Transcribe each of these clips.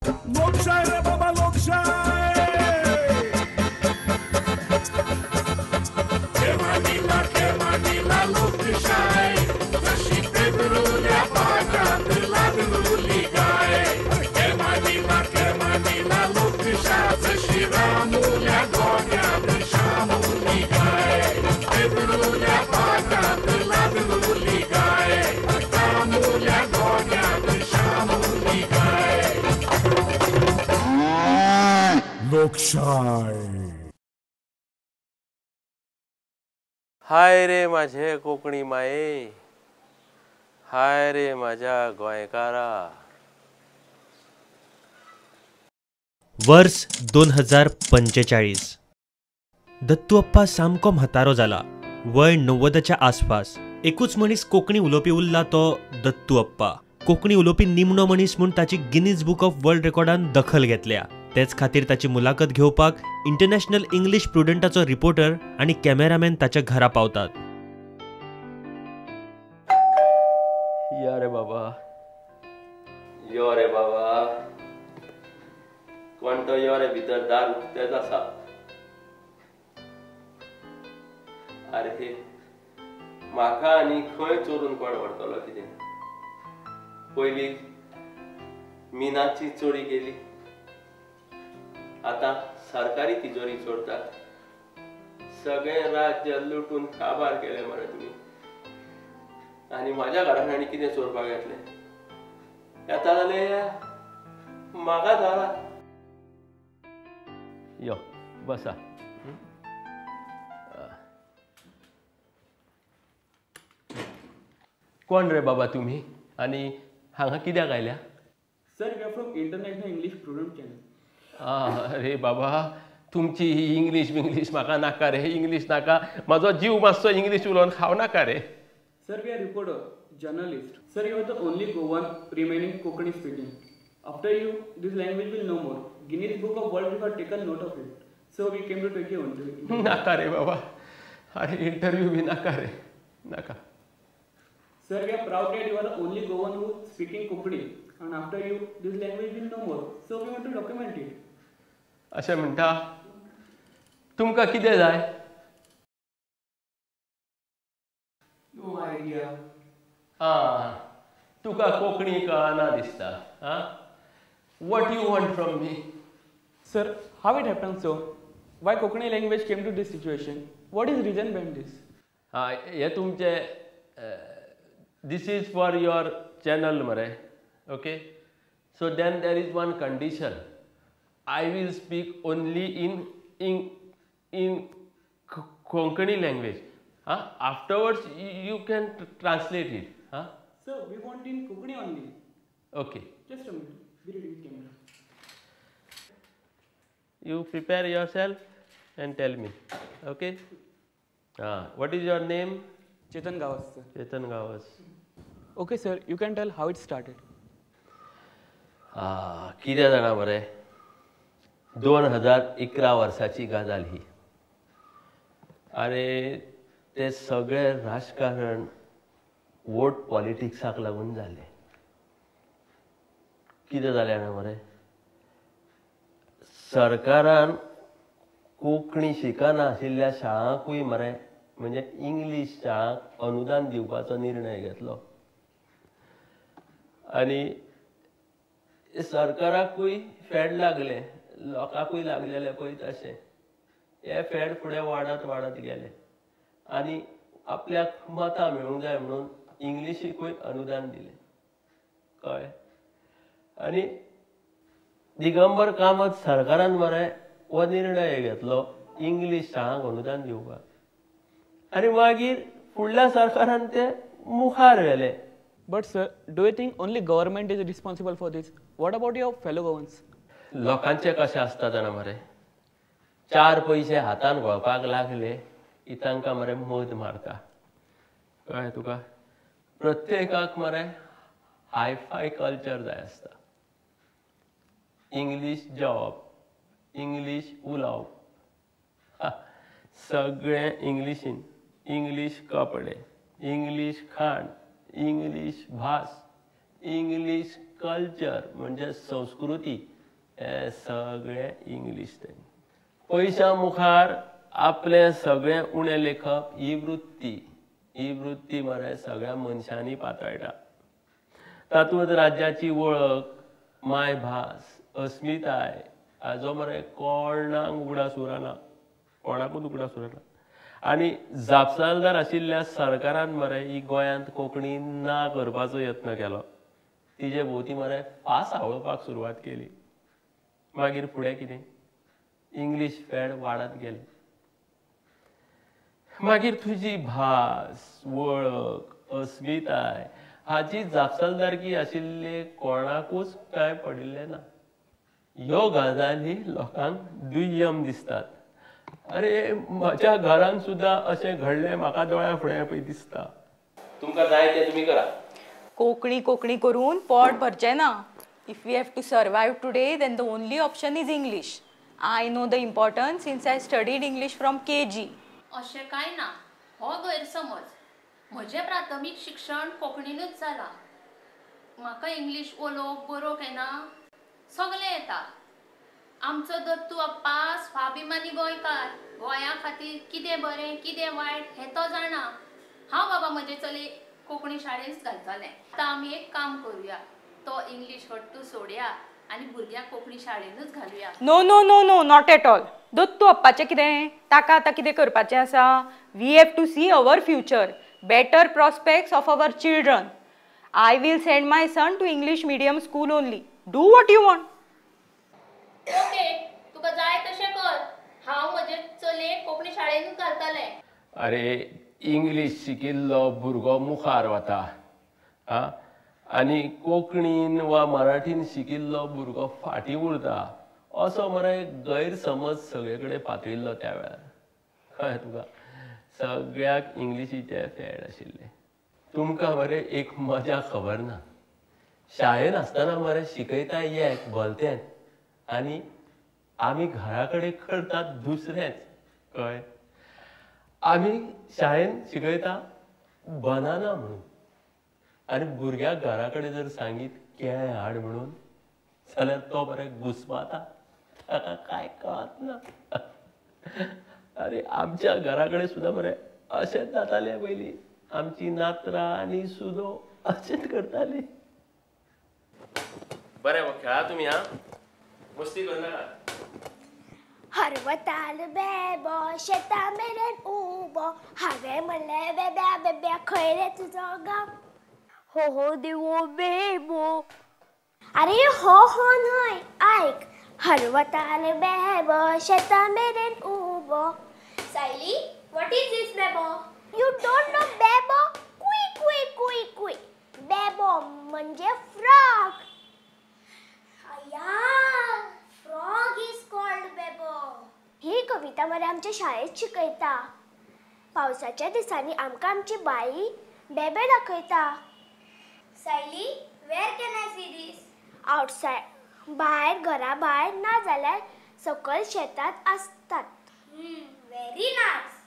लोकशाय रे बाबा लोकशाय. लोकशाय जशी पेदरुल्या पाटात लागलुली गाय. केमानीला केमानीला लोकशाय जशी रामुल्या गोट्यात शामुली गाय. पेदरुल्या पाटात लागलुली गाय. रामुल्या गोट्यात शामुली गाय. लोकशाय. हाय रे माझे कोंकणी माये, हाय रे माझ्या गोंयकारा. वर्स 2045. दत्तू अप्पा सामको म्हातारो जाला. वय 90च्या आसपास. एकूच मनीस कोंकणी उलोवपी उरला तो दत्तू अप्पा. कोंकणी उलोवपी निमणो मनीस म्हूण ताची गिनीज बुक ऑफ वर्ल्ड रेकॉर्डान दखल घेतल्या. तेच खातीर ताची मुलाखत घेवपाक इंटरनॅशनल इंग्लिश प्रुडंटाचो रिपोर्टर आनी कॅमेरामॅन ताच्या घरा पावतात. यो रे बाबा, यो रे बाबा, कोण तो यो रे भितर, दार उक्तेंच आसा. अरे म्हाका आनी खंय चोरून कोण व्हरतलो कितें? पयलीं मिनाची चोरी केली, आतां सरकारी तिजोरी चोरतात. सगळें राज्य लुटून काबार केलें मरे तुमी. आनी म्हाज्या घरान आनी कितें चोरपाक येतलें? येता जाल्यार म्हाका धरा. यो बसा. कोण रे बाबा तुमी आनी हांगा कित्याक आयल्या? Sir, we are from International English Prudent channel. अरे बाबा, तुमची ही इंग्लीश बिंग्लीश म्हाका नाका रे. इंग्लीश नाका, म्हाजो जीव मातसो इंग्लीश उलोवन खाव नाका रे. Sir, we are reporter, journalist. Sir, you are the only Goan remaining Konkani speaking. After you this language will no more. Guinness Book of World Record taken note of it. So we came to take you interview. नाका रे बाबा, अरे interview बी नाका रे, नाका. Sir, we are proud that you are the only Goan who speaking Konkani, and after you this language will no more. So we want to document it. अशें म्हणटा? तुमकां कितें जाय? No idea. आं, तुका कोंकणी कळना दिसता. आं, what you want from me? Sir, how it happen so? Why Konkani language came to this situation? What is reason behind this? आं, हें तुमचें this is for your channel मरे. Okay, so then there is one condition. I will speak only in Konkani language. Afterwards you can translate it. Sir, we want in Konkani only. Okay, just a minute, be ready with camera. You prepare yourself and tell me. Okay. What is your name? Chetan Gawas sir. Chetan Gawas. Okay sir, you can tell how it started. कितें जाणा मरे, 2011 वर्साची गजाल ही. अरे ते सगळें राजकारण vote पॉलिटिक्साक लागून जालें. कितें जालें जाणा मरे, सरकारान कोंकणी शिकनाशिल्ल्या शाळांकूय मरे, म्हणजे इंग्लीश शाळांक अनुदान दिवपाचो निर्णय घेतलो. आनी सरकाराकूय फेड लागलें, लोकांकूय लागलेलें पळय तशें. हे फेड फुडें वाडत वाडत गेले आनी आपल्याक मतां मेळूंक जाय म्हणून इंग्लिशीकूय अनुदान दिलें. कळ्ळें? आनी दिगंबर कामत सरकारान मरे हो निर्णय घेतलो इंग्लीश शाळांक अनुदान दिवपाक. आनी मागीर फुडल्या सरकारान ते मुखार व्हेलें. But sir, do you think only government is responsible for this? What about your fellow Goans? लोकांचें कशें आसता जाणा मरे, चार पयशे हातान घोळपाक लागले की तांकां मरे मद मारता. कळ्ळें तुका? प्रत्येकाक मरे हायफाय कल्चर जाय आसता. इंग्लीश जेवप, इंग्लीश उलोवप, सगळें इंग्लिशीन. इंग्लीश कपडे, इंग्लीश खाण, इंग्लीश भास, इंग्लीश कल्चर म्हणजे संस्कृती. हे सगळें इंग्लीश तें. पयशां मुखार आपलें सगळें उणें लेखप ही वृत्ती, ही वृत्ती मरे सगळ्या मनशांनी पातळटा. तातूंत राज्याची वळख, मायभास, अस्मिताय हाजो मरे कोणाक उगडास उरना, कोणाकूच उगडास उरना. आनी जापसालदार आशिल्ल्या सरकारान मरे ही गोंयांत कोंकणी ना करपाचो यत्न केलो. तिजे भोंवती मरे फास आवळपाक सुरवात केली. मागीर फुडें कितें, इंग्लीश फॅड वाडत गेलें. मागीर तुजी भास, वळख, अस्मिताय हाची जापसालदारकी आशिल्ले कोणाकूच कांय पडिल्लें ना. ह्यो गजाली लोकांक दुय्यम दिसतात. अरे म्हज्या घरान सुद्दां अशें घडलें, म्हाका दोळ्या फुडें पळय दिसता. तुमकां जाय तें तुमी करा. कोंकणी कोंकणी करून पोट भरचें ना. If we have to survive today then the only option is English. I know the importance since I studied English from KG. अशें कांय ना, हो गैरसमज. म्हजें प्राथमीक शिक्षण कोंकणीनूच जालां. म्हाका इंग्लीश उलोवंक बरोवंक येना, सगळें येता. आमचो दत्तू अप्पा स्वाभिमानी गोंयकार. गोंया खातीर कितें बरें कितें वायट हें तो जाणा. हांव बाबा म्हजे चली कोंकणी शाळेंत घालतलें. आतां आमी एक काम करुया, तो इंग्लीश हट्टू सोडया आनी भुरग्यांक Konkani शाळेनूच घालुया. No no no no, not at all. Dattu अप्पाचें कितें, ताका आतां कितें करपाचें आसा? We have to see our future, better prospects of our children. I will send my son to English medium school only. Do what you want. Okay, तुका जाय तशें कर. हांव म्हजे चलयेक कोंकणी शाळेनूच घालतलें. अरे इंग्लीश शिकिल्लो भुरगो मुखार वता आं, आनी कोंकणीन वा मराठीन शिकिल्लो भुरगो फाटीं उरता, असो मरे गैरसमज सगळे कडेन पातळिल्लो त्या वेळार. कळ्ळें तुका? सगळ्याक इंग्लिशीचे फॅड आशिल्ले. तुमकां मरे एक मजा खबर ना, शाळेन आसतना मरे शिकयता एक भलतेंच आनी आमी घरा कडेन करतात दुसरेंच. कळ्ळें? आमी शाळेन शिकयता बनाना म्हणून, आनी भुरग्याक घरा कडेन जर सांगीत केळें हाड म्हणून जाल्यार तो बरें घुस्पाता, ताका कांय कळत ना. अरे आमच्या घरा कडेन सुद्दां मरे अशेंच जातालें पयलीं. आमची नातरां आनी सुनो अशेंच करताली. बरें खेळा तुमी, आं, मस्ती करनाका. हरवताल बेबो शेता मेरेन उबो, हांवें म्हणलें बेब्या बेब्या खंय रे तुजो गांव? हो हो देवो बेबो. अरे हो हो न्हय, आयक. हरवताल बेबो शेता मेरेन उबो. Sayali, what is this Bebo? You don't know बेबो? कुई कुई कुई कुई. बेबो म्हणजे फ्रॉग. अय्या, फ्रॉग is called बेबो. ही कविता मरे आमच्या शाळेत शिकयता. पावसाच्या दिसांनी आमकां आमची बाई बेबे दाखयता. Sayali, where can I see this? Outside, भायर, घरा भायर, ना जाल्यार सकयल शेतात आसतात. Very nice.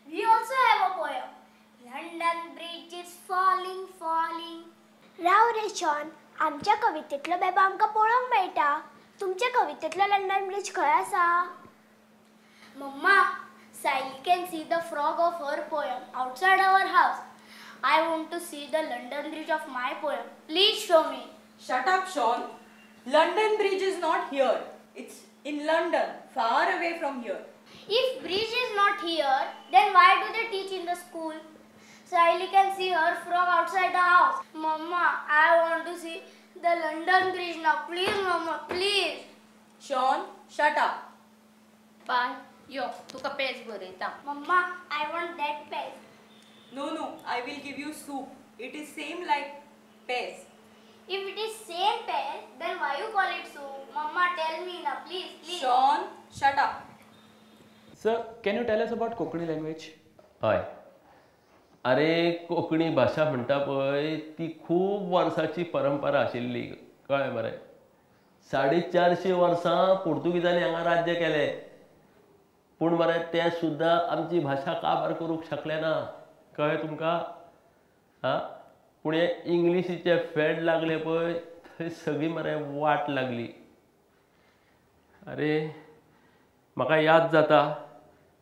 We also have a poem. London Bridge is falling falling. राव रे शॉन, आमच्या कवितेंतलो बेबो आमकां पळोवंक मेळटा. तुमच्या कवितेंतलो लंडन ब्रिज खंय आसा? Mamma, Sayali can see the frog of her poem outside our house. I want to see the London Bridge of my poem. Please show me. Shut up, Sean. London Bridge is not here. It's in London, far away from here. If bridge is not here, then why do they teach in the school? Sayali can see her frog outside the house. Mama, I want to see the London Bridge now. Please, Mama, please. Sean, shut up. Bye. Yo, तुका पेज बरयता. Mama, I want that pez. No, no, I will give you soup. It is same like pez. If it is same pez, then why you call it soup? Mama, tell me now, please, please. Sean, shut up. Sir, can you tell us about Konkani language? हय. अरे कोंकणी भाशा म्हणटा पळय ती खूब वर्सांची परंपरा आशिल्ली, कळ्ळें मरे. 450 वर्सां पुर्तुगीजांनी हांगा राज्य केलें, पूण मरे ते सुद्दां आमची भाशा काबार करूंक शकले ना, कळ्ळें तुमकां? आं, पूण हे इंग्लिशीचे फॅड लागले पळय थंय सगळी मरे वाट लागली. अरे म्हाका याद जाता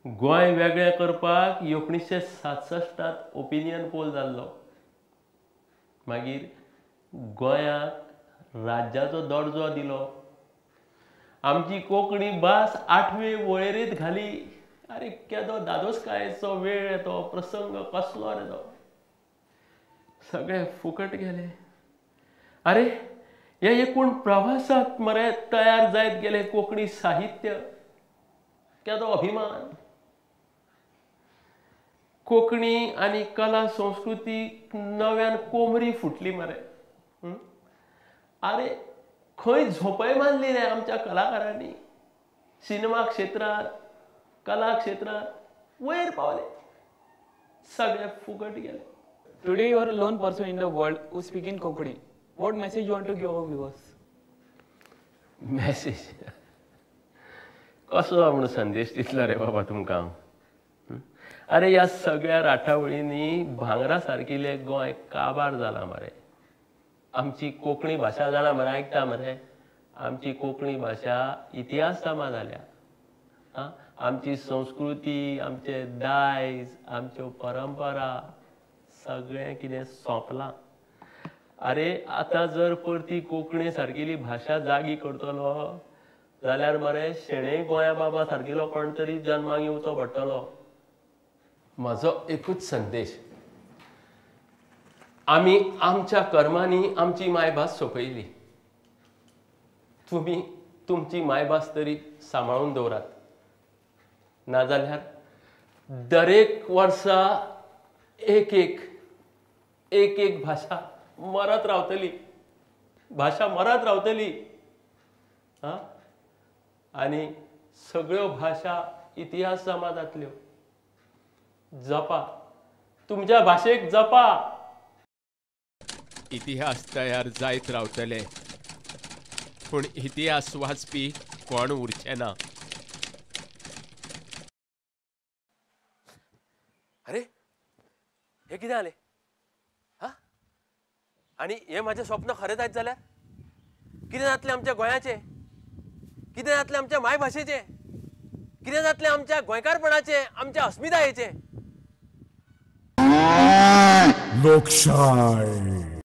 गोंय वेगळें करपाक 1967 ओपिनियन पोल जाल्लो. मागीर गोंयाक राज्याचो दर्जो दिलो. आमची कोंकणी भास 8वे वळेरेंत घाली. अरे केदो दादोसकायेचो वेळ तो, प्रसंग कसलो रे तो. सगळे फुकट गेले. अरे हे एकूण प्रवासांत मरे तयार जायत गेले कोंकणी साहित्य. केदो अभिमान. कोंकणी आनी कला संस्कृती नव्यान कोमरी फुटली मरे. अरे खंय झोपय मारली रे आमच्या कलाकारांनी. सिनेमा क्षेत्रांत, कला क्षेत्रांत वयर पावले. सगळे फुकट गेले. Today you are a lone person in the world who speak in Konkani. What message you want to give our viewers? Message कसो म्हूण संदेश दितलो रे बाबा तुमकां? अरे ह्या सगळ्या राठावळींनी भांगरा सारकिलें गोंय काबार जालां मरे. आमची कोंकणी भाशा जाणा मरे, आयकता मरे, आमची कोंकणी भाशा इतिहास जमा जाल्या. आं, आमची संस्कृती, आमचे दायज, आमच्यो परंपरा सगळें कितें सोंपलां. अरे आतां जर परती कोंकणी सारकेली भाशा जागी करतलो जाल्यार मरे शेणै गोंया बाबा सारकिलो कोण तरी जन्माक येवचो पडटलो. म्हजो एकूच संदेश, आमी आमच्या कर्मांनी आमची मायभास सोंपयली. तुमी तुमची मायभास तरी सांबाळून दवरात, नाजाल्यार दरेक वर्सा एक एक एक एक भाशा मरत रावतली, भाशा मरत रावतली. आं, आनी सगळ्यो भाशा इतिहास जमा जातल्यो. जपा तुमच्या भाशेक, जपा. इतिहास तयार जायत रावतले, पूण इतिहास वाचपी कोण उरचे ना. अरे हे कितें जालें? हा, आनी हें म्हाजें स्वप्न खरें जायत जाल्यार कितें जातलें आमच्या गोंयाचें? कितें जातलें आमच्या मायभाशेचें? कितें जातलें आमच्या गोंयकारपणाचें, आमच्या अस्मितायेचें? लोकशाय.